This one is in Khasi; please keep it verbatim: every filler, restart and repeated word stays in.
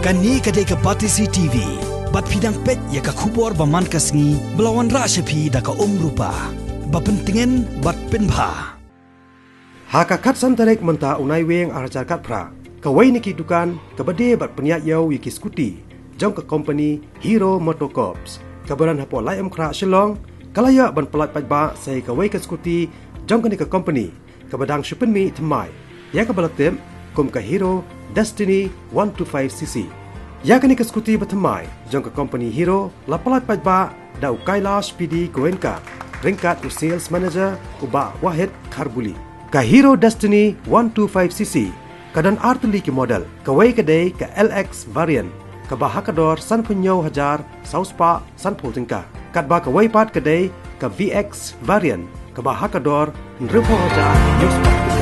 Kane ka dei ka Batesi T V. Bad phi dang peit ïa ka khubor ba man ka sngi ba la wanrah sha phi da ka Umrupa. Ba pyntngen bad pynbha. Ha ka khatsan tarik mynta u Naiwieng ar hajar khatphra, kawei na ki dukan kaba die bad pynïaid ïew ïa ki skuti jong ka kompani Hero Motocorps, kaba don hapoh Laitom Khrah, Shillong, ka la ïoh ban pyllait paidbah sa ïa kawei ka skuti jong kane ka kompani kaba dang shu pynmih thymmai, ïa kaba la tip kum ka Hero Destiny one two five C C. Ïa kane ka skuti ba thymmai jong ka kompani Hero la pyllait paidbah da u Kailash P D Goenka, ryngkat u Sales Manager u Bah Wahid Kharbuli. Ka Hero Destiny one two five C C ka don ar tylli ki model, kawei ka dei ka L X variant, kaba ha ka dor sanphew hynñiew hajar saw spah sanphew tyngka, katba kawei pat ka dei ka V X variant, kaba ha ka dor hynriewphew hajar hynñiew spah.